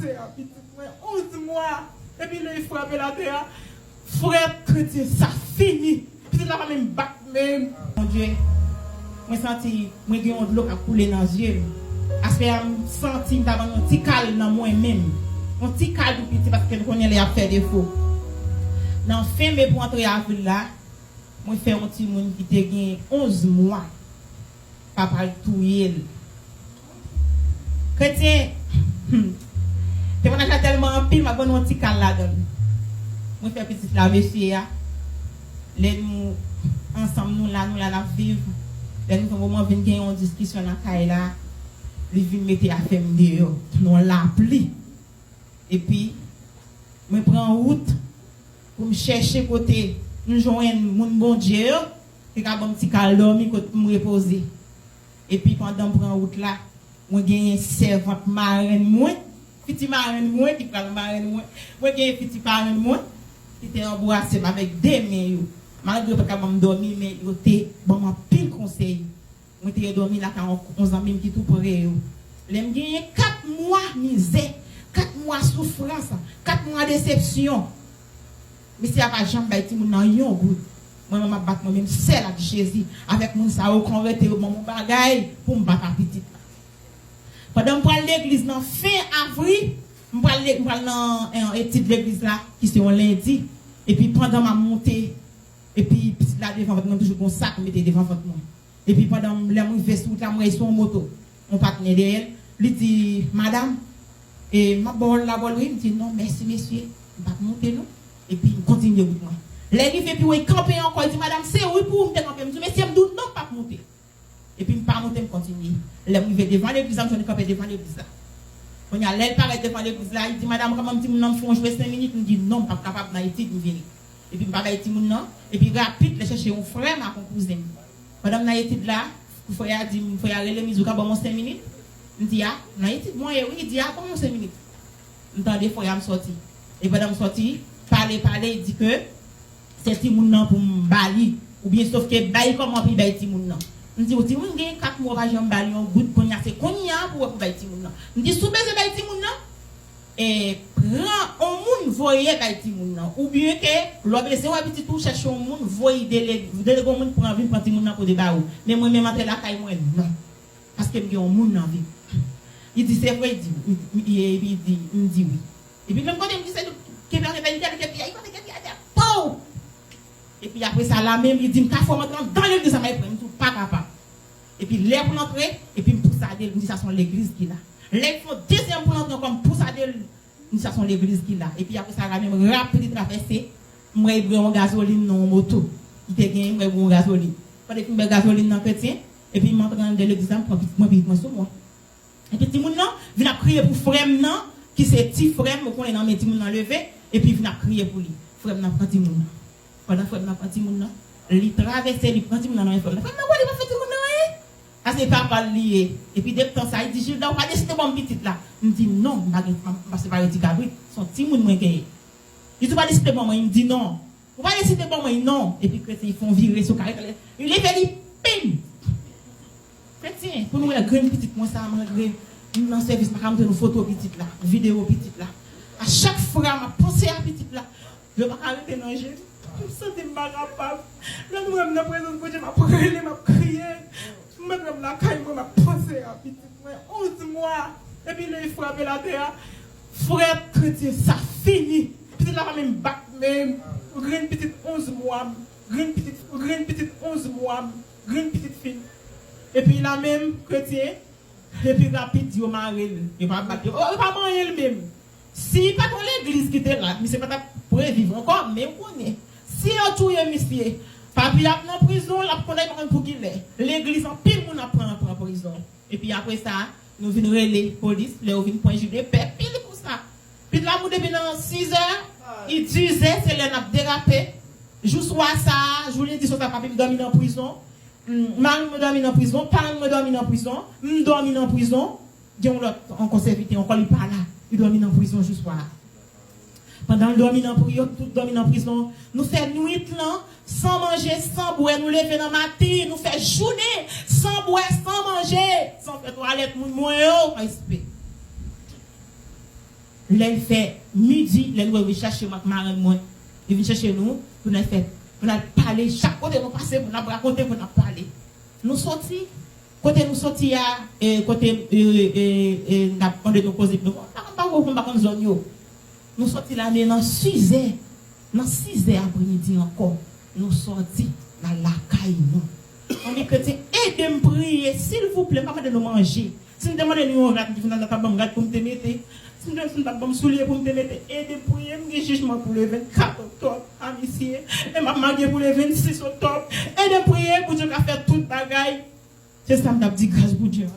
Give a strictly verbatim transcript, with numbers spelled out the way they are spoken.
Sè a, pitit mwen, onz mwa, epi lè l frape l atè a, frè kretyen, sa fini. Pitit la pa menm bat menm. Bondye, mwen santi mwen gen yon dlo k ap koule nan zye m. Aswè a, m santi m ta ban yon ti kal nan mwen menm. Yon ti kal tou piti, paske n konnen lè y ap fè defo. Nan fen me pou antre avril la, mwen fè yon timoun ki te gen onz mwa. Papa l touye l. Kretyen, temwayaj la tèlman anpil, m ap ban nou yon ti kal ladan l. Mwen fè pitit la, mesye a, lè nou ansanm, nou la, nou la, n ap viv. Lè nou fè yon moman, vin gen yon diskisyon nan kay la, li vin mete afè m deyò, nan lapli. Epi, mwen pran wout pou m chèche kote m jwenn moun Bondye yo, ki ka ban m ti kal dòmi kot pou m repoze. Epi, pandan m pran wout la, mwen genyen sèvant marenn mwen, piti marenn mwen, ki pral marenn mwen, mwen genyen piti marenn mwen, ki te anbrase m avèk de men yo. Malgre yo pa t ka ban m dòmi, men yo te ban m anpil konsèy. Mwen te dòmi lakay yon, yon zanmi m ki tou pre yo. Lè m genyen kat mwa mizè, kat mwa soufrans, kat mwa desepsyon, mesye a pa janm bay timoun nan yon goud. Mwen menm m ap bat mwen menm sèl ak Jezi. Avèk moun sa yo, kon rete yo ban m yon bagay pou m bat ak pitit la. Pandan m pral legliz nan fen avril, m pral, le- m pral nan eh, etid legliz la, ki se yon lendi. Epi pandan m ap monte, epi pitit la devan vant mwen, m toujou gon sak m mete devan vant mwen. Epi pandan m, lè m rive sou wout la, m wè l sou yon moto. Yon patnè dèyè l, li di, "Madam, e, m ap ba w labòl wi." M di, "Non, mèsi mesye." M pa t monte non. Epi m kontinye wout mwen. Lè l rive pi wo, li kanpe ankò, li di, "Madam, se wi pou ou m te kanpe." M di, "Mesye, m di w non, m p ap monte." Epi m pa monte, m kontinye. Lè m rive devan legliz la, m jwenn li kanpe devan legliz la. Kounye a, lè l parèt devan legliz la, li di, "Madam, kòman m timoun nan, m fè yon jwe senk minit?" M di, "Non, m p ap kapab, nan etid, m vini." Epi m pa bay timoun nan. Epi rapid, l chèche yon frè m ak yon kouzen m. Pandan m nan etid la, frè a di m, frè a rele m, li di, "Ou ka ban m yon senk minit?" M di, "A, nan etid mwen ye wi." Li di, "A, ban m yon senk minit." M tande frè a, m sòti. E pandan m sòti, pale, pale, li di ke se timoun nan pou m ba li. Oubyen sòf ke bay kòman pou l bay timoun nan. M di, "Ou timoun gen kat mwa, ou pa janm ba li yon goud, kounye a se kounye a pou w wè pou bay timoun nan." M di, "Si w bezwen bay timoun nan, e, pran yon moun voye bay timoun nan." Oubyen ke lè w bezwen wè pitit ou, chèche yon moun voye, dele- delege yon moun pran, vin pran timoun nan pote ba ou. Men mwen menm antre lakay mwen, non. Paske m gen yon moun nan vi m. Li di, "Se vre?" Li di, m- m- epi li di, m di, "Wi." Epi menm kote m di, "Se nou ki pèmèt li fè l, li fè l, li fè l, li fè l, pou!" Epi apre sa la menm, li di, "M ka fè w antre anndan legliz la, m al pran." M di, "Ou pa kapab." Epi lè pou l antre, epi m pousade l, m di, "Sa se yon legliz ki la." Lè l fè yon dezyèm pou l antre ankò, m pousade l, m di, "Sa se yon legliz ki la." Epi apre sa la menm, rapid li travèse, m wè li bwè yon gazolin nan yon moto. Li te genyen, m wè li bwè yon gazolin. Pandan li fin bwè gazolin nan, kretyen, epi m antre anndan legliz la, m pran pitit mwen, pitit mwen sou mwen. Epi timoun nan vin ap kriye pou frè m nan, ki se ti frè m, ou konnen nan men timoun nan leve, epi vin ap kriye pou li. Frè m nan pran timoun nan. Pandan frè m nan pran timoun nan, li travèse, li pran timoun nan nan men frè m nan. Frè m nan, bon, li pa fè timoun nan anyen. Sa se papa l li ye. Epi depi tan sa, li di, "Gilda, ou pa deside ban m pitit la?" M di, "Non, m pa gen, m pa separe ti kabrit. Se yon timoun mwen genyen." Li di, "Ou pa deside ban mwen?" M di, "Non." "Ou pa deside ban mwen?" "Non." Epi kretyen, li fè yon vire sou karèt la. Li leve, li pim! Kretyen, pou nou wè grenn pitit mwen sa, malgre m nan sèvis, m pa ka montre nou foto pitit la, videyo pitit la. A chak fwa m ap panse a pitit la, yo pa ka rete nan je m. M santi m pa kapab. Lè m wè m nan prezans Bondye, m ap rele, m ap kriye. M mèt wè m lakay mwen, m ap panse a pitit mwen, onz mwa. Epi lè l frape l atè a, frè kretyen, sa fini. Pitit la pa menm bat menm. Grenn pitit onz mwa m. Grenn pitit, grenn pitit onz mwa m. Grenn pitit fi m. Epi la menm, kretyen, epi rapid, yo mare l. Yo pa bat, yo, yo pa manyen l menm. Si pa t yon legliz ki te la, misye pa t ap reviv ankò, men ou konnen. Si yo touye misye, papi ap nan prizon, l ap konn, li pa konn pou kilè. Legliz, anpil moun ap pran, pran prizon. Epi apre sa, nou vin rele polis, lè yo vin pran Jide, pè pil pou sa. Pitit la mouri depi nan sizè, i dizè, se lè n ap derape. Jou swa sa, jou lendi swa sa, papi m dòmi nan prizon. Mm, mari mwen dòmi nan prizon, paran mwen dòmi nan prizon, m dòmi nan prizon. Gen yon lòt ankò sèvitè ankò, li pa la. Li dòmi nan prizon jou swa a. Pandan l dòmi nan pri- yo tout dòmi nan prizon, nou fè nwit lan san manje, san bwè, nou leve nan maten, nou fè jounen san bwè, san manje, san fè twalèt moun mwen yo, respè. Lè l fè midi, lè l wè wi chache mwen ak marenn mwen, li vin chèche nou pou n al fè, pou n al pale. Chak kote nou pase, pou n ap rakonte, pou n ap pale. Nou soti, kote nou soti a, e, kote e, e, e, n ap mande nou koze, nou pa konn pa ou, pa konn zòn yo. Nou soti la, men nan sizè, nan sizè apremidi ankò, nou soti, n al lakay nou. Anvi kretyen, ede m priye, silvouplè, m pa mande nou manje. Si m te mande nou yon rad, m te fin ta ban m rad pou m te mete. Si m te fin ta ban m soulye pou m te mete. Ede m priye, m gen jijman pou le vennkat oktòb a misye. E m ap marye pou le vennsis oktòb. Ede m priye pou Dye ka fè tout bagay. Se sa m t ap di, gras pou Dye.